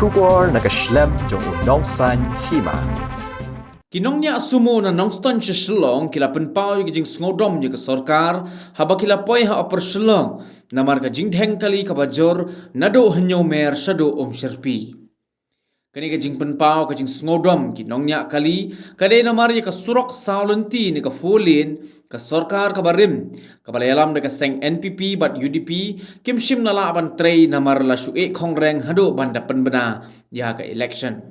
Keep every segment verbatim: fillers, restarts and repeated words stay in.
Khubor na ka shlem jong u Nongsaiñ Hima. Ki nongñiah sumo na Nongstoiñ sha Shillong ki la pynpaw ïa ka jingsngewdom ïa ka sorkar haba ki la poi ha Upper Shillong namar ka jingdheng kali kaba jur naduh Hynñiewmer shaduh Umshyrpi. Kane ka jingpynpaw ka jingsngewdom ki nongñiah kali ka dei namar ïa ka surok saw lynti ne ka four lane ka sorkar kaba rim, kaba la ïalam da ka seng N P P bad U D P, kim shym la lah ban trei namar la shu eh khongreng haduh ban da pynbna ïa ka election.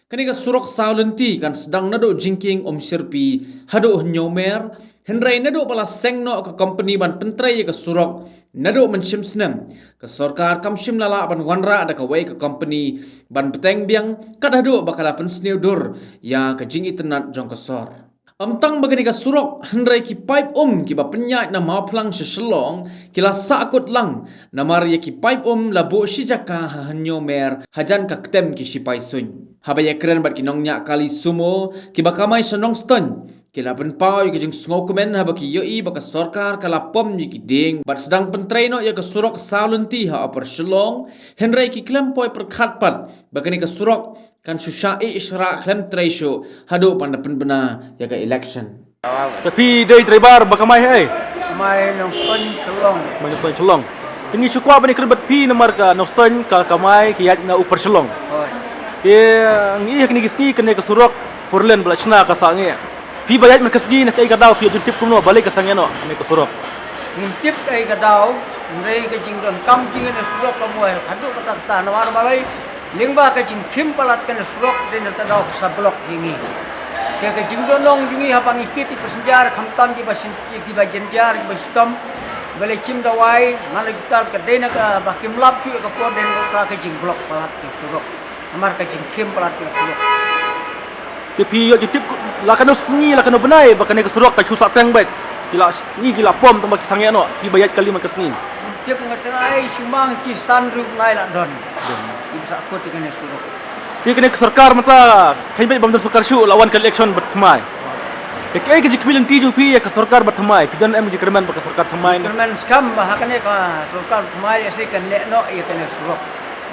Kane ka surok saw lynti kan sdang naduh jingkieng Umshyrpi haduh Hynñiewmer, hynrei naduh ba la seng noh ka kompani ban pyntrei ïa ka surok naduh mynshem snem, ka sorkar kam shym la lah ban wanrah da kawei ka kompani ban bteng biang, kat haduh ba ka la pynsniew dur ïa ka jingitynnad jong ka sor. Ym tang ba kane ka surok, hynrei ki paip um kiba pynïaid na Mawphlang sha Shillong ki la sahkut lang namar ïa ki paip um la buh shi jaka ha Hynñiewmer hajan ka ktem ki shipai suiñ. Haba ïakren bad ki nongñiah kali sumo kiba kamai sha Nongstoiñ, ki la pynpaw ïa ka jingsngewkmen haba ki ïohi ba ka sorkar ka la pom ïa ki dieng bad sdang pyntrei noh ïa ka surok saw lynti ha Upper Shillong, hynrei ki khlem poi pyrkhat pat ba kane ka surok kan shu shah eh shrah khlem trei shuh haduh ban da pynbna ïa ka election. Te phi dei driver ba kamai ha ei? Mai Nongstoiñ Shillong. Mai Nongstoiñ Shillong. Te ngi shu kwah ban ïakren bad phi namar ka Nongstoiñ ka kamai ka ïaid na Upper Shillong. Hooid. Te ngi ïa kine ki sngi kane ka surok four lane ba la shna ka sangeh. Phi ba ïaid man ka sngi na kaei ka daw phi ïoh jingtip kumno balei ka sangeh noh kane ka surok? Ngim tip kaei ka daw, hynrei ka jingdonkam jong kane surok ka mut haduh katta katta namar balei? Lyngba ka jingkhim palat kane surok dei na ka daw ka sa block ïa ngi. Te ka jingdon long jong ngi haba ngi kit ïa ki passenger khamtam kiba shin, kiba jynjar kiba shitom. Balei shim dawai man la hospital ka dei na kaba kim lap shuh ïa ka por dei na kata ka jingblock palat jong surok. Namar ka jingkhim palat jong surok. Te phi ïoh jingtip la kano sngi la kano bnai ba kane ka surok ka shu sah teng beit. Ki la sngi ki la pom tang ba ki sangeh noh, phi ba ïaid kali man ka sngi. Tip nga trai shu mang ki san ruh bnai la don. Don. Ki sahkut ïa kane surok. Te kane ka sorkar mynta kheiñ beit ba ym don sorkar shuh la wan ka election ba thymmai. Te kaei ka jingkhmih lynti jong phi ïa ka sorkar ba thymmai? Phi don em ka jingkyrmen ba ka sorkar thymmai? Kyrmen skhem ba ha kane ka sorkar thymmai ïa se kan leh noh ïa kane surok.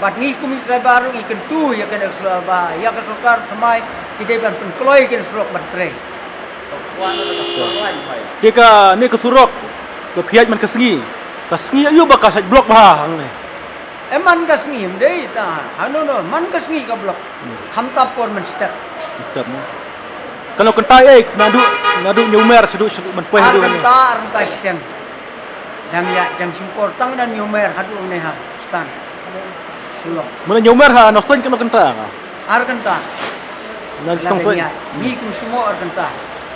Bad ngi kum ki driver ruh ngi kyntu ïa kane ka surok ba ïa ka sorkar thymmai ki dei ban pynkloi ïa kane surok ban trei. Te kane ka surok ba phi ïaid man ka sngi, ka sngi aïu ba ka shait block bha hangne? Em man ka sngi em dei ta hano no man ka sngi ka block. Hmm. Khamtam por mynstep. Mynstep mo. Kano kynta ei naduh naduh Hynñiewmer shaduh shaduh ban poi haduh. Ar kynta ar kynta shiteng. Dang ïa dang shim por tang na Hynñiewmer haduh ne ha stan. Shillong. Mano Hynñiewmer ha Nongstoiñ kano kynta? Ar kynta. Na Nongstoiñ. Ngi kum sumo ar kynta.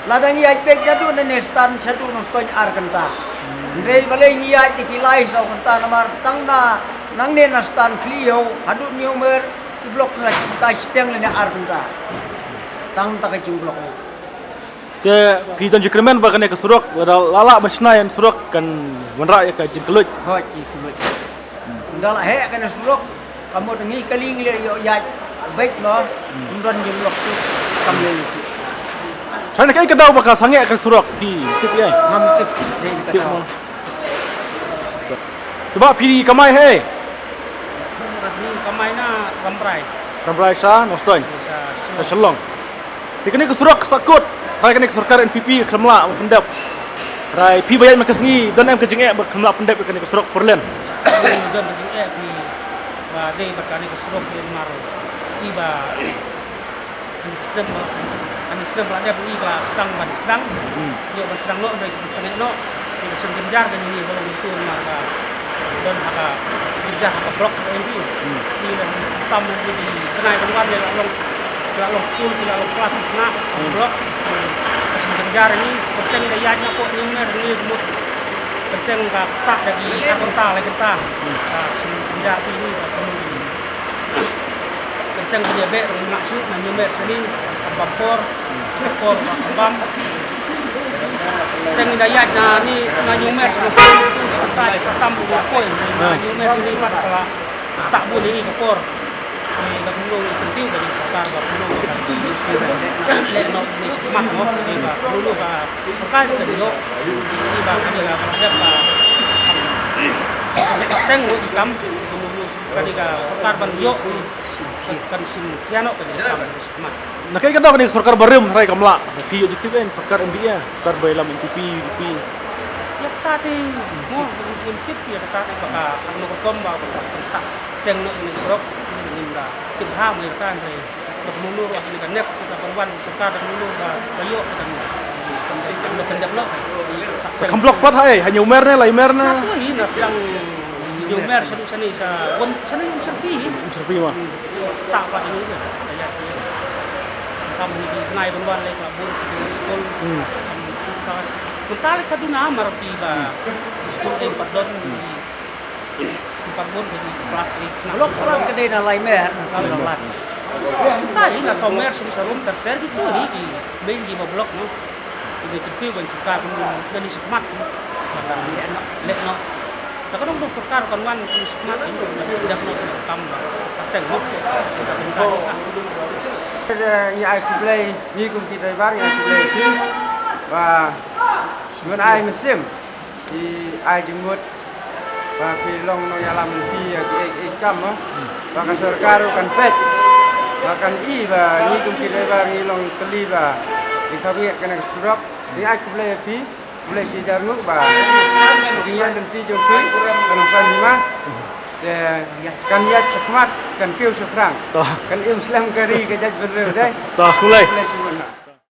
Lada ngi ïaid beit shaduh ne stan shaduh Nongstoiñ ar kynta. Hynrei balei ngi ïaid te ki lai saw kynta namar tang na nangne na stan Khlieh haduh Hynñiewmer ki block na kynta shiteng ne ar kynta. Tang ta ka jingblock. Te phi don jingkyrmen ba kane ka surok lada la lah ban shna ïa surok kan wanrah ïa ka jingkylluid. Hooid, jingkylluid. Ynda la heh kane surok ka mut ngi kali ngi leh ïoh ïaid beit mo. Ym don jinglok shuh kam leh shuh. Tang na kaei ka daw ba ka sangeh ka surok phi tip ïa? Ngam tip dei ka daw. Te ba phi kamai ha ei? Phi kamai na Rambrai. Rambrai sha Nongstoiñ. Sha Shillong. Te kane ka surok ka sahkut, trai kane ka sorkar N P P khlem lah ban pyndep. Trai phi ba ïaid man ka sngi don em ka jingeh ba khlem lah pyndep kane ka surok four lane? Don ka jingeh phi ba dei ba kane ka surok phi mar i ba Ani slem ba, ani slem ba dep i ba sdang ban sdang. Hmm. Ïoh ban sdang noh, dei ki sdang noh. Ki sdang jynjar kan ni ba long tu mar ba don ha ka jynjar ha ka block ka ni. Hmm. Ki la tam ni di kenai ban wan la long, la long school, ki la long class na block. Sdang jynjar ni, penting da ïaid na ko ni mer ni mut. Penting ka tak da ki tak kenta la kenta. Hmm. Ka sdang jynjar ni ba Teng kane beh rung nak suk na nyumer sini kambam por, por kambam. Teng ina yaj na ni na nyumer sini tu sata di katam di koi na nyumer sini pat kala tak bu ni ke por. Ni ka punggung ni pentiu ka ni sakar ka punggung ka ni le no ni semak no ni ka punggung ka sakar ka ni yo ni ba ka ni la ka dep ka teng bu ikam ka ni ka sakar ban yo. Kan, kan shim khia noh kane ka kam shakhmat. Na kaei ka daw kane ka sorkar barim hynrei kam lah. Phi ïoh jingtip, eh, sorkar M D A, sorkar ba ïalam N P P, U D P. Ïa kata te mo ngim tip ïa kata te ba ka kano ka rukom ba ka sah teng noh ïa kane ka surok. Ngim da tip bha mo ïa kata hynrei. Bad mano ruh kane ka next ka ban wan sorkar da mano ba ka ïoh ka dang kan dep noh. Kham block pat ha ei, ha Hynñiewmer ne Laimer ne? Na to hi na sdang Hynñiewmer shane shane sha wan shane Umsyrpi. Umsyrpi ma. Ta pat ni ka ya. Kam ni ki ngai ban wan le ka bun skul. Hmm. Kam skul ka. Mynta le ka duna mar ki ba skul ei pat don. Pat bun ki klas ei. Block, block ka dei na Laimer. Laimer. Mynta hi na Somer sum sarum ter ter ki to hi ki main ki ba block no. Ki ba kyntu ban sorkar ban ni shakhmat. Leh no. Leh no. Ta ka dong dong sorkar kan wan ki shakhmat ki dap no kam sa teng no. Ngi ai khublei, ngi kum ki driver ngi ai khublei ki ba ngi ai mynsiem. Ki ai jingmut ba phi long nongïalam lynti ïa ki, ki, ki kam mo. Ba ka sorkar ruh kan peit ba kan i ba ngi kum ki driver ngi long kali ba ngi kham ngi kane ka surok. Ngi ai khublei ïa phi, khublei shi hajar nguh ba jingïaid lynti jong phi kan long san hima. Te kan ïaid shakhmat, kan kiew shaphrang. To. Kan im slem ka ri ka jaitbynriew dei. To, khublei. Khublei shibun.